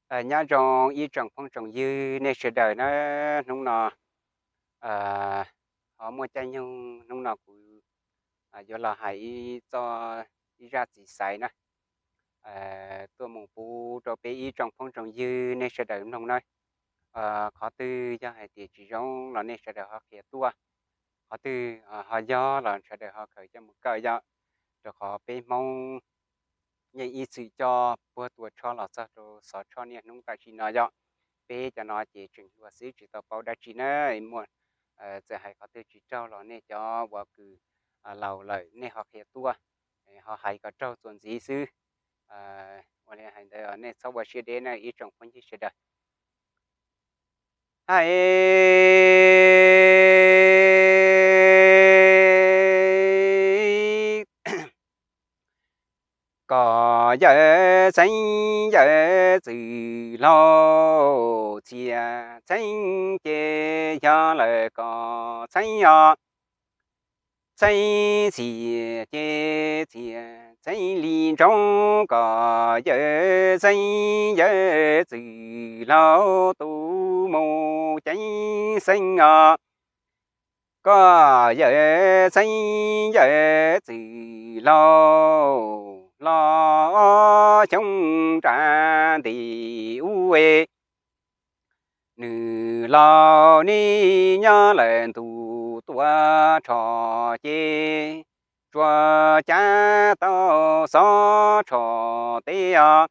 Nyob zoo ib tsoom phooj tsoom ywg nej sawv daws na, hnub no ho muaj caij nyoog, hnub no kuv yuav los hais ib txoj, ib zaj txiv xaiv na, tuaj mus pub rau peb ib tsoom phooj tsoom ywg nej sawv daws mloog na. Qhov twg yog hais tias tsis zoo los nej sawv daws ho qhia tuaj, qhov twg ho yog los sawv daws ho khaws coj mus kawm yom, rau qhov peb Hmoob yeej ib txwm coj puag tua tsho los txog rau xov tsho niaj hnub tam sim no yom. Peb cov no ces tseem hluas xwb tsis tau paub dab tsi na, muaj txawm hais qhov twg tsis raug los nej cov uas kws laus lawm nej ho qhia tuaj, ho hais kom raug txuas ntxiv xwb. Ua li hais ntawd nej txhob ua siab deb na ib tsoom phooj ywg sawv daws. Hais kom yawm txheeb yawm txwm laug, txiv txheeb ces yog lawm kom txheeb os, txheeb txiv ces txiv txheeb li ntsoov, kom yawm txheeb yawm txwm laug tus mus ceev xeeb os. Koj yawm txheeb yawm txwm laug, los xyoo nram ntim ub, nws laus neb nyob lawm ntu tua tsho ces, tsuas cav tau xov tsho teb os.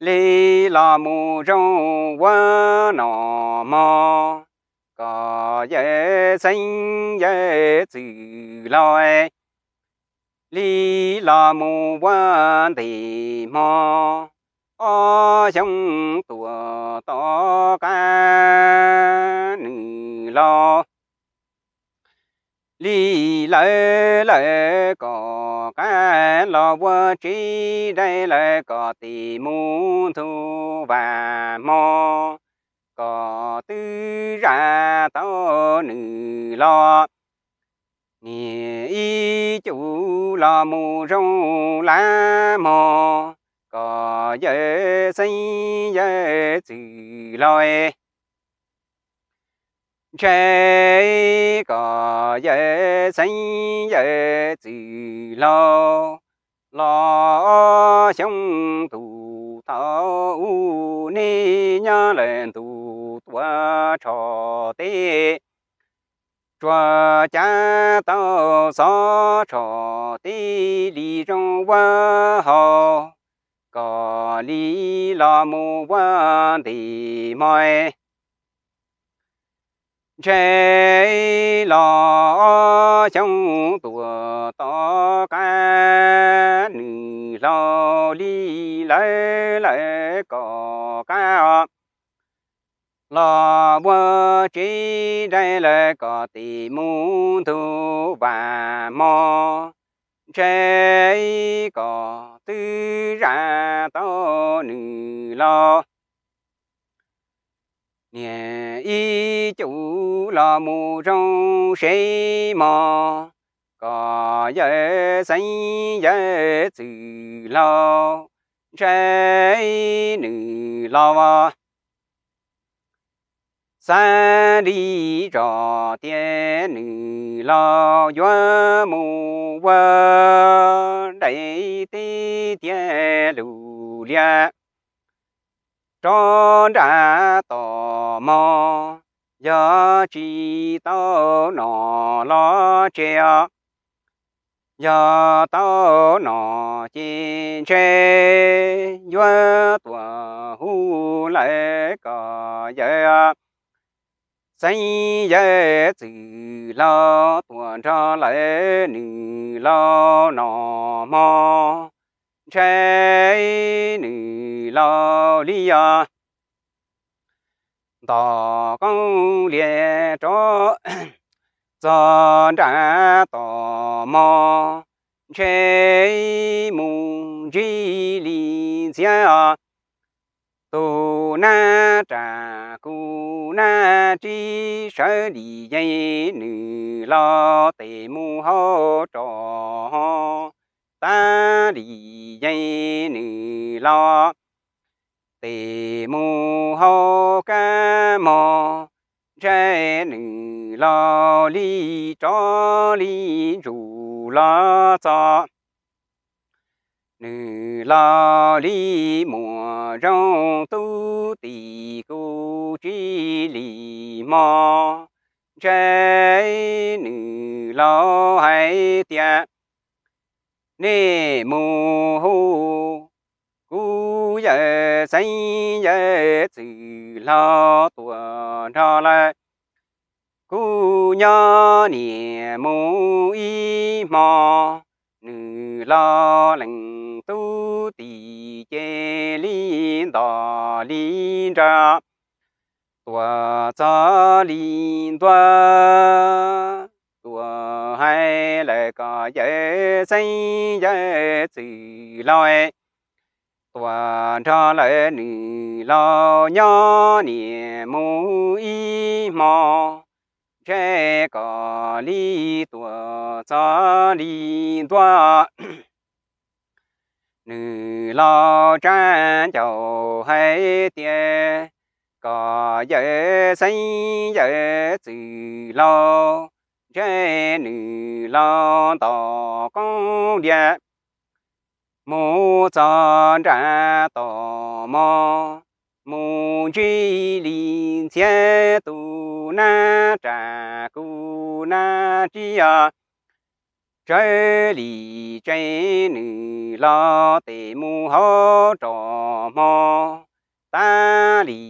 Li los mus zoo ua no mog, kom yawm txheeb yawm txwm laug, li los mus ua ntim hmo, ob xyoo tuaj tom qab nws laus li lawv lawv kom qab los ua tsev dai lawv kom tes mus ntu vas hmo, kom twb zam tau nws los. Niag ib cum los mus zoo lab mog, kom yawm txheeb yawm txwm laug, ntshe kom yawm txheeb yawm txwm laug, los ob xyoo tus thaum ub neb nyob lawm ntu tua tsho teb, tsuas cav tau xov tsho teb li zoo ua hau, kom li los mus ua ntim hmo, ntshe los ob xyoo tuaj tom qab nws laus li lawv lawv kom qab os, los ua tsev dai lawv kom tes mus ntu vas hmo, ntshe kom twb zam tau nws laus. Niag ib cum los mus zoo sev mog, kom yawm txheeb yawm txwm laug, ntshe nws laus xav li zos tias nws laus yuav mus ua daim teb tiag lug lias rov nram tom mog, yog tsis tau nom los tseg os. Yog tau nom ces ntshe yuav tuaj hu lawv kom yawm txheeb yawm txwm laug tuaj nrog lawv nws laus nom mog, ntshe nws laus li os. Ntom qoob lias rov txog nram tom mog, ntshe mus ntsib li ntxhiab os. Tus nab ram kuv nab rib sawv lim yeej nws laus tes mus hauv rog, tab lim yeej nws laus tes mus hauv kab mog, ntshe nws laus li rov li ntsuj los txog. Nws laus li muaj zoo tub tim kuv tsis li hmo, ntshe nws laus hais tias nej mus hu kuv yawm xeeb yawm txwm laus tuaj nrog lawv. Kuv nyob niam mus ib hmo, nws laus leej tub tim ces li nto li nra, tuaj txog li ntua, tuaj hais lawv kom yawm xeeb yawm txwm laus tuaj nrog lawv. Nws laus nyob niam mus ib hmo, ntshe kom li tuaj txog li ntua. Nws laus tsab ncauj hais tias kom yawm xeeb yawm txwm laus, ntshe nws laus nto qoob diav mus txog nram tom mog, mus ntsib li ntxhiab tus nab ras kuv nab ris os. Sawv li tsev nws laus tes mus hauv rov hmo, tab li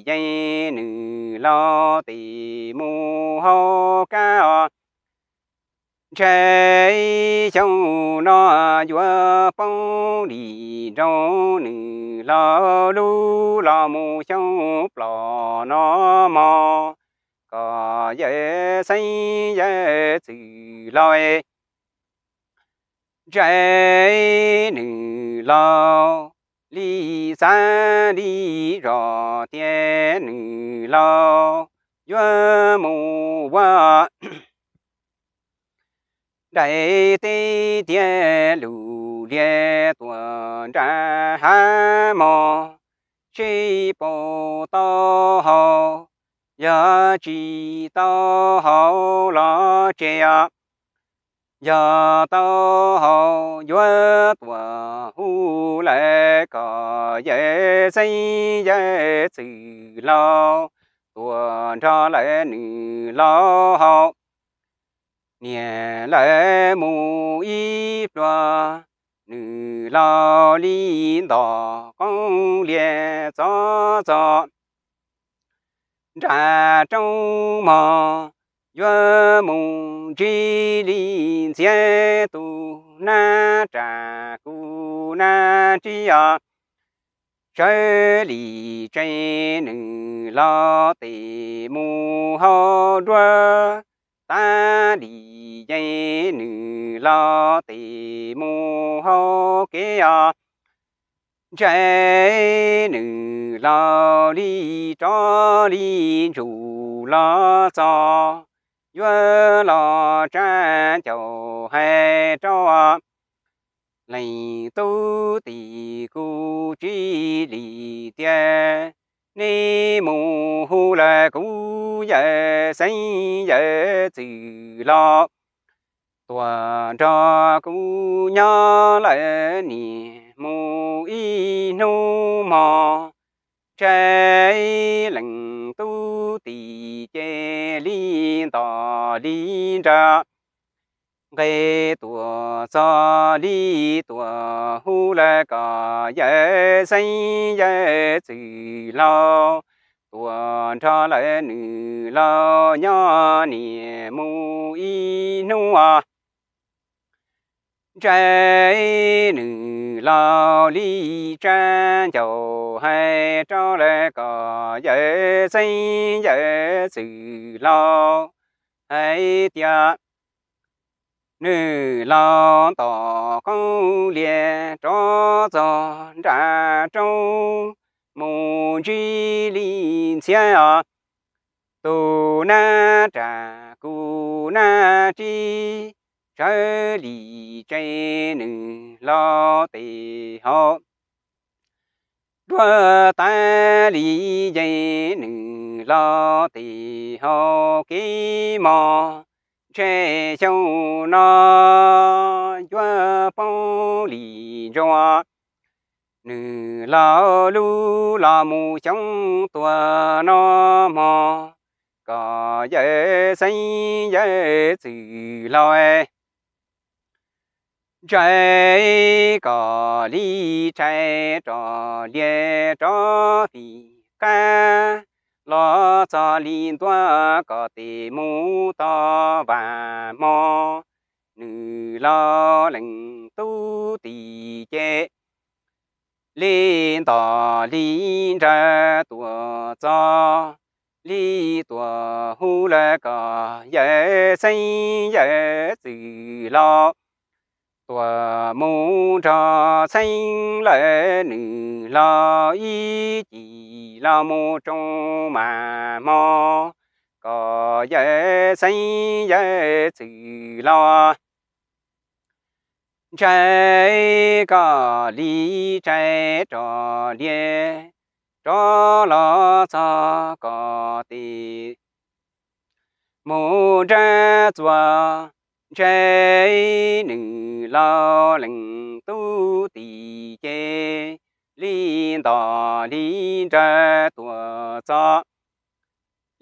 yeej nws laus tes mus hauv kab os. Ntshe xyoo no yuav poob li nroo nws laus lub los mus xyoo plaub no mog, kom yawm xeeb yawm txwm laus ntshe nws laus li xav li zog tias nws laus yuav mus ua daim teb tiaj lus lias tuaj nram hav mog, seb puas tau haus, yog tsis tau haus los tseg os. Yog tau haus yuav tuaj hu lawv kom yawm xeeb yawm txwm laus tuaj nrog lawv nws laus haus. Niam lawv mus ib pluag, nws laus li nto qoob lias txov txog nram roob mog, yuav mus ntsib li ntxhiab tus nab ras kuv nab ris os. Sawv li tsev nws laus tes mus hauv nruab, tab li yeej nws laus tes mus hauv kev os. Ntshe nws laus li rov li ntsuj los txog, yuav los tsab ncauj hais rau leej tub tim kuv tsis li tias, nej mus hu lawv kuv yawm xeeb yawm txwm laus tuaj nrog kuv nyob lawm niam mus ib hnub mog. Ntshe leej tub tim ces li nto li nra, nqes tuaj txog li tuaj hu lawv kom yawm xeeb yawm txwm laus tuaj nrog lawv nws laus nyob niam mus ib hnub os. Ntshe nws laus li tsab ncauj hais rau lawv kom yawm xeeb yawm txwm laus hais tias, nws laus nto qoob lias rov txog nram roob, mus ntsib li ntxhiab os, tus nab ras kuv nab ris, sawv li tsev nws laus tes hauv nruab tais li yeej, nws laus tes hauv kev mog, ntshe xyoo no yuav poob li ntsuas. Nws laus lub los mus xyoo tuag no mog, kom yawm xeeb yawm txwm laus ntshai kom li rhais rov lias rov pim qab los txog li ntuaj kom tes mus tog vam hmo. Nws laus leej tub tim ces li ntos li nrawg tuam txog, li tuam hu lawm kom yawm xeeb yawm txwm laus, tuam mus nrog txheeb lawm nws laus ib cim los mus roos mas hmo, kom yawm xeeb yawm txwm laus ntshai kom li rhais rov lias rov los txog kom tes mus nrab txuas. Ntshe nws laus leej tub tim ces li ntos li nrawg tuam txog,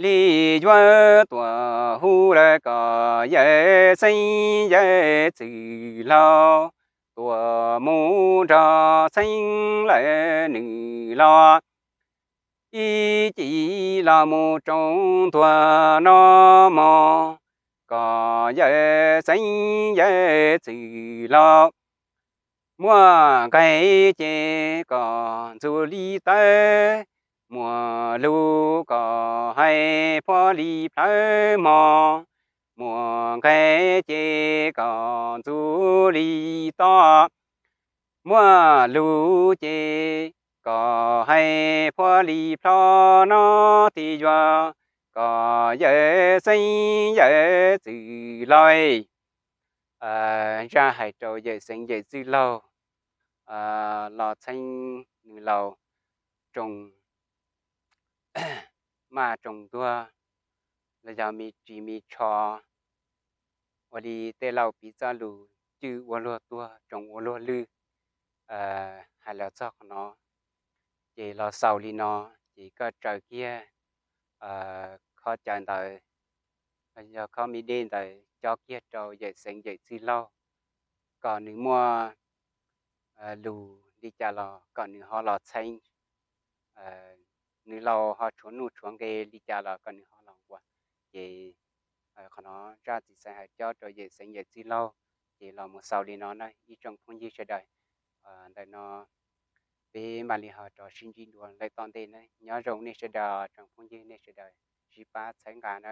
li yuav tuam hu lawm kom yawm xeeb yawm txwm laus, tuam mus nrog txheeb lawm nws laus ib cim los mus roos ntuag no mog, kom yawm xeeb yawm txwm laus, muaj nqaij ces kom ntxuav li tawb, muaj lus kom hais phuaj li plawv hmo, muaj nqaij ces kom ntxuav li tob, muaj lus ces kom hais phuaj li plho no, tig yuav kom yawm xeeb yawm txwm laus, zaj hais rau yawm xeeb yawm txwm laus los txheeb nws laus roos, maj roos ntuag los yog me ris me tsho, ua li tej laus piv txoj lus cwj ua luag tuag, roos ua luag lwj. Hais los txog qhov no ces los xaus li no, ces koj tsaws kiag khob cawv ntawd, yog khob me dej ntawd cob kiag rau yawm xeeb yawm txwm laus, kom nws muaj lus li cas los kom nws ho los txheeb, nws laus ho tshuav nuj tshuav nqe li cas los kom nws ho los nquas. Ces qhov no zaj txiv xeev hais cob rau yawm xeeb yawm txwm laus, ces los mus xaus li no na ib tsoom phooj ywg sawv daws. Ntawm no peb mam li ho rov sib ntsib dua lawm tom ntej na. Nyob zoo nej sawv daws tsoom phooj ywg, nej sawv daws sib pab txhawb nqa na.